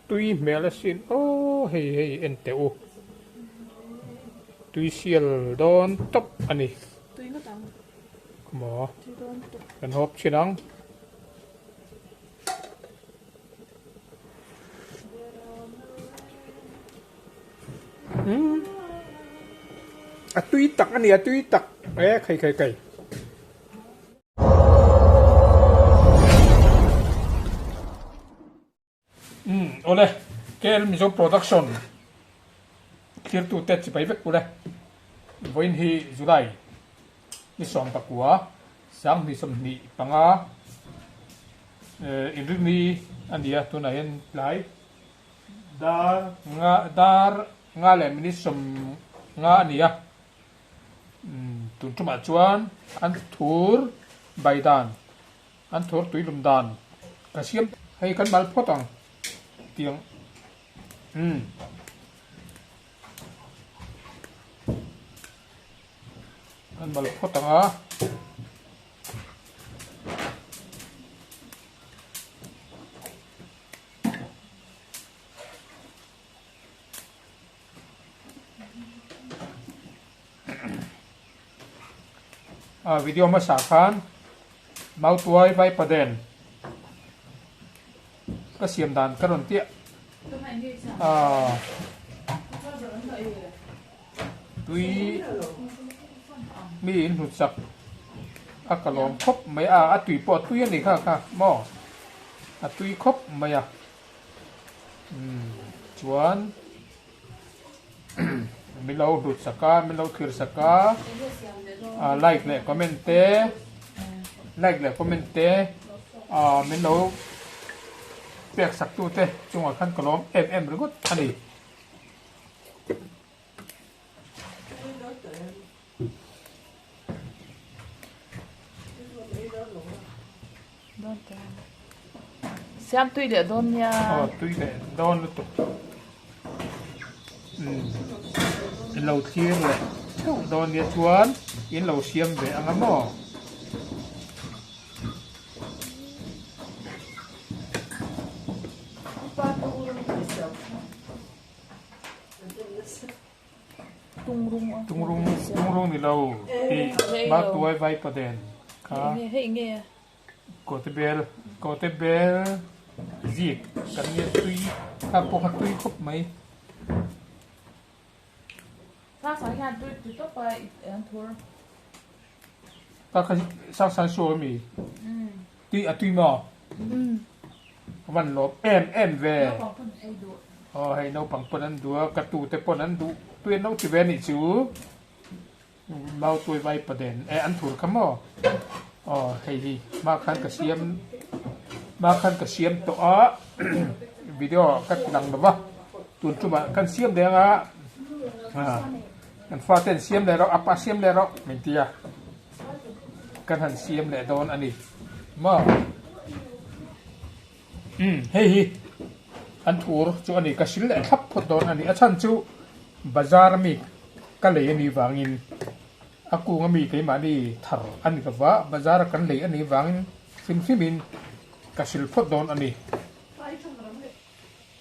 tui hmel asin aw hei hei en teh u tui sial dawn tawp a ni maw kan hawp thin ang. A tui tak a ni a tui tak e khai khai khai. Umm awle KL Mizo Production thirtute chibai vek ule vawiin hi July ni 19 2025 inrinni a ni a tunah hian tlai dar nga dar nga leh minute 50 a ni a tun tumah chuan an thur bai dan An thur tui lum dan ka siam hei kan mal phawt ang tiang umm kan mal phawt ang a. A video hmasa khan Mautuai Vaipaden ka siam dan ka rawn tiah a tui mi in hlut chak a ka lawm khawp mai a a tui pawh a tui a ni kha kha maw a tui khawp mai a umm chuan. Min lo hlut sak a, min lo thlir sak a, like leh comment te, like leh comment te min lo pek sak tu te chungah khan ka lawm em em ringawt a ni. Siam tui leh dawn nia. Aw tui leh dawn lutuk. Umm in lo thlir leh theuh dawn nia chuan in lo siam ve ang a maw. Tungrung tungrung ni lo tih Mautuai Vaipaden kha Kawtebel Kawtebel zik kan nia tui kha pawh kha tui khawp mai. Kha kha sang sang suak ami tui a tui maw? Ka van lawm em em ve. Aw hei naupang pawn an duh a, ka tu te pawn an duh tui an lo ti ve anih chu. Mautuai vai paden e an thur kha maw. Aw hei hi hma khan ka siam hma khan ka siam tawh a video ka ti lang lo va tun tumah kan siam leh anga kan fate an siam leh rawh apa siam leh rawh min ti a. Kan han siam leh dawn a ni maw? Umm hei hi an thur chu a ni ka sil leh thlap phawt dawn a ni a chhan chu bazar ami ka lei a nih vangin a kung ami keimahni thar a ni lova bazar a kan lei a nih vangin hrim hrimin ka sil phawt dawn a ni.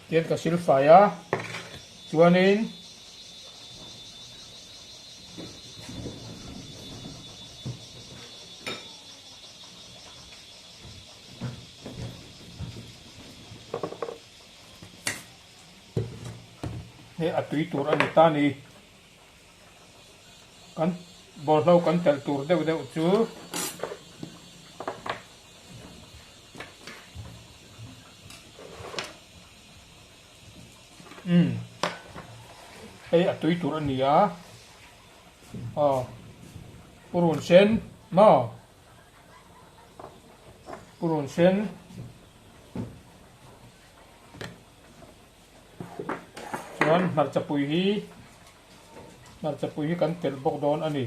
Tian ka sil fai a chuanin hei a tui tur a ni ta ni kan bawlhlo kan telh tur deuh deuh chu. Umm hei a tui tur a ni a aw purun sen maw purun sen chuan hmarcha pui hi hmarcha pui hi kan telh bawk dawn a ni.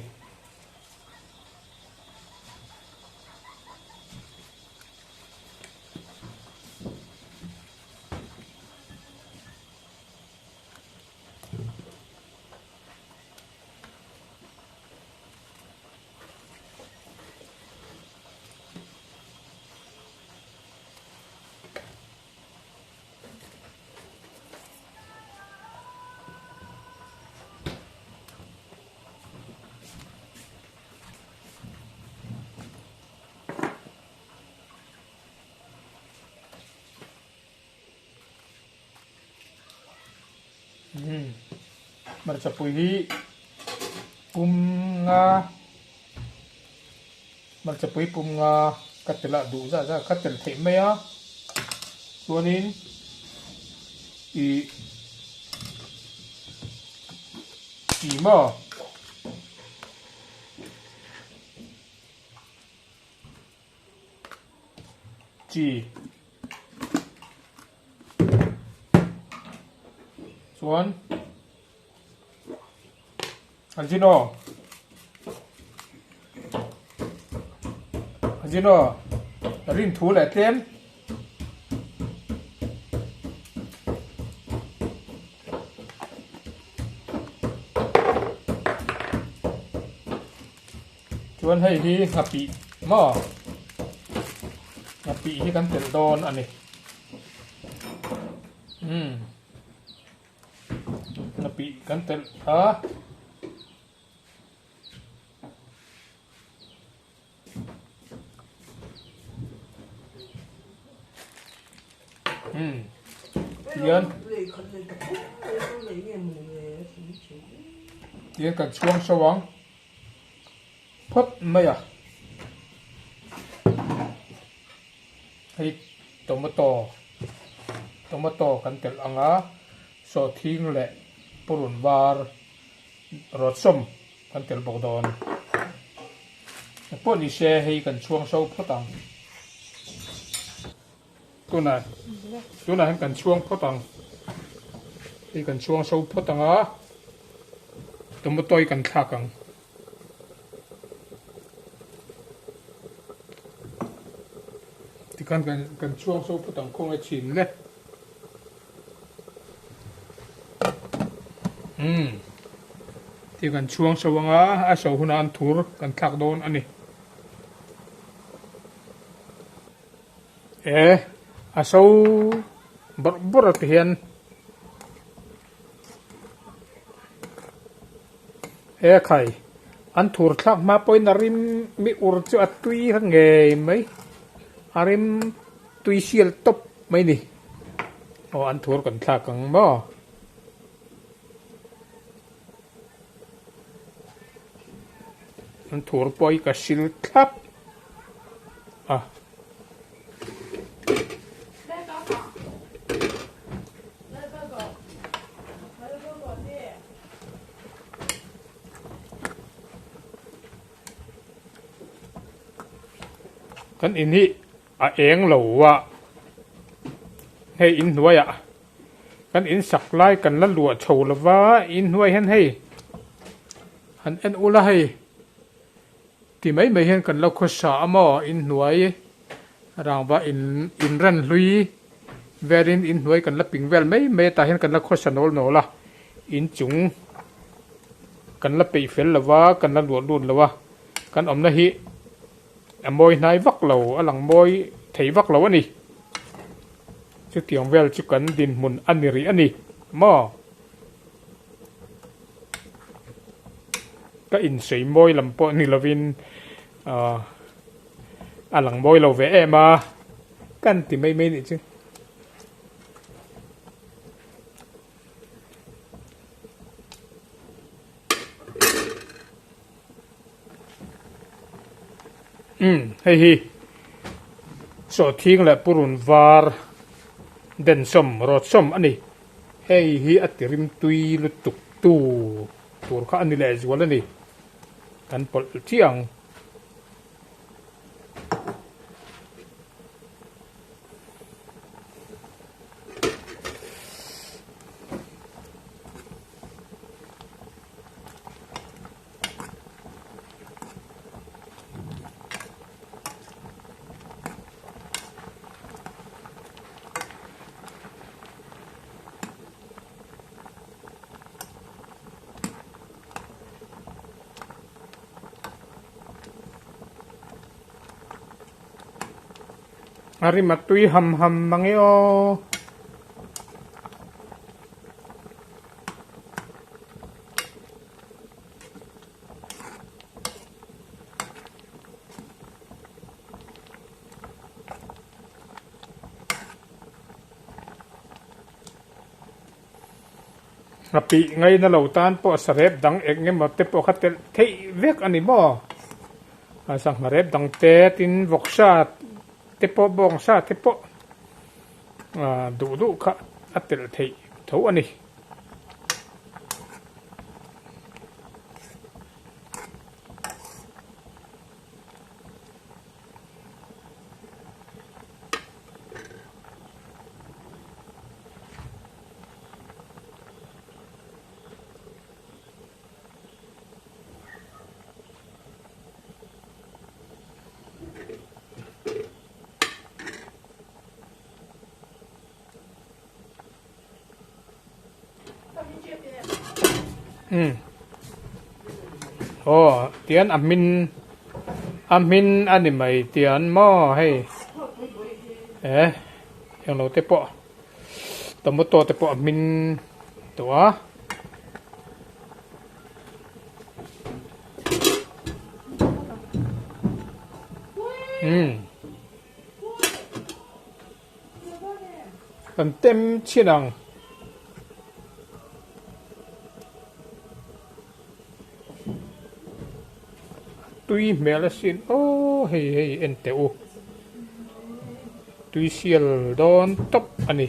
Umm hmarchapui hi pum nga hmarchapui pum nga ka tel a duh zah zah ka tel theih mai a chuanin ih tih maw. Chi chuan Ajino Ajino rin thu leh tlem Chuan hei hi nghapih maw? Nghapih hi kan telh dawn a ni. Umm nghapih kan telh a. Umm tihian tihian kan chhuang so ang. Phawt mai a, hei tomato tomato kan telh ang a, sawhthing leh purun var rawt sawm kan telh bawk dawn. Engpawh ni se hei kan chhuang so phawt ang. Tunah tunah hian kan chhuang phawt ang hei kan chhuang so phawt ang a tomato hi kan thlak ang tikhan kan kan chhuang so phawt ang khawnge chhin le umm ti kan chhuang so ang a a so hunah an thur kan thlak dawn a ni. E a so bawrh bawrh a ti hian he khai an thur thlak hma pawhin a rim mi ur chu a tui kha ngei mai a rim tui sial tawp mai ni aw an thur kan thlak ang maw. An thur pawh hi ka sil thlap a. Kan in hi a eng lo a, hei inhnuaiah kan in sak lai kan la luah chho lo va, inhnuai hian hei han en ula hei ti mai mai hian kan lo khawsa a maw inhnuai rangva in inren hlui velin inhnuai kan la ping vel mai mai a tah hian kan la khawsa nawl nawl a, inchung kan la peih fel lo va kan la luah lut lo a, kan awmna hi. A mawi hnai vak lo, a lang mawi thei vak lo a ni. Chutiang vel chu kan dinhmun a ni rih a ni maw? Ka insawi mawi lam pawh ni lovin a lang mawi lo ve em a, kan ti mai mai nih chu. Umm hei hi sawhthing leh purun var den sawm rawt sawm a ni hei hi a ti rim tui lutuk tu tur kha a ni leh zual a ni kan pawlh chiah ang. A rim a tui ham ham mang e aw. Nghapih ngaina lo tan pawh sarep dang eng emaw te pawh kha telh theih vek a ni maw? Sangha rep dang te tin vawksa te pawh bawngsa te pawh duh duh kha a telh theih tho a ni. Umm aw tian a hmin a hmin a ni mai tian maw hei eh englo te pawh tomato te pawh a hmin tawh a. Umm kan tem chhin ang. Tui hmel asin aw hei hei en teh u tui sial dawn tawp a ni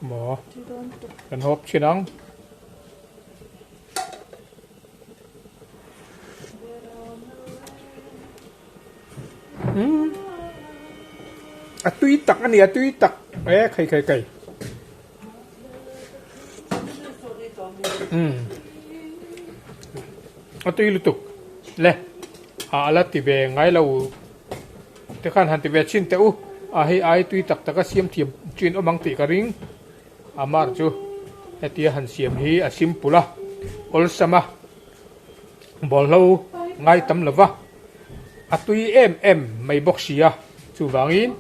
maw kan hawp chhin ang. Umm a tui tak a ni a tui tak e khai khai khai umm a tui lutuk le a ala ti ve ngai lo te khan han ti ve chhin teh u a hei ai tui tak tak a siam thiam chin awm ang tih ka ring a mar chu hetia han siam hi a simple a awlsam a. Bawlhlo ngai tam lova, a tui em em mai bawk si a, chuvangin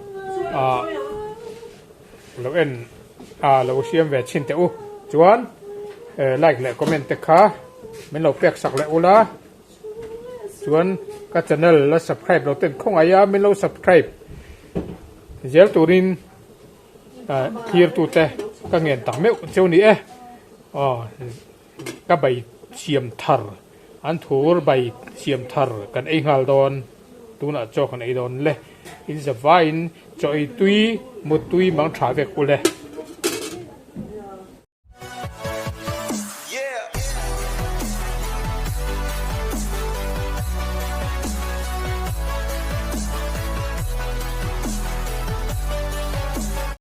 ah lo en ah lo siam ve chhin teh u. Chuan like leh comment te kha min lo pek sak leh ula, chuan ka channel la subscribe lo ten khawngaih a min lo subscribe zel turin thlir tute ka ngen tak meuh cheu ni e. Aw. Ka bai siam thar, an thur bai siam thar kan ei nghal dawn, tunah chaw kan ei dawn le, in zavaiin chaw ei tui, mut tui mang tha vek u le.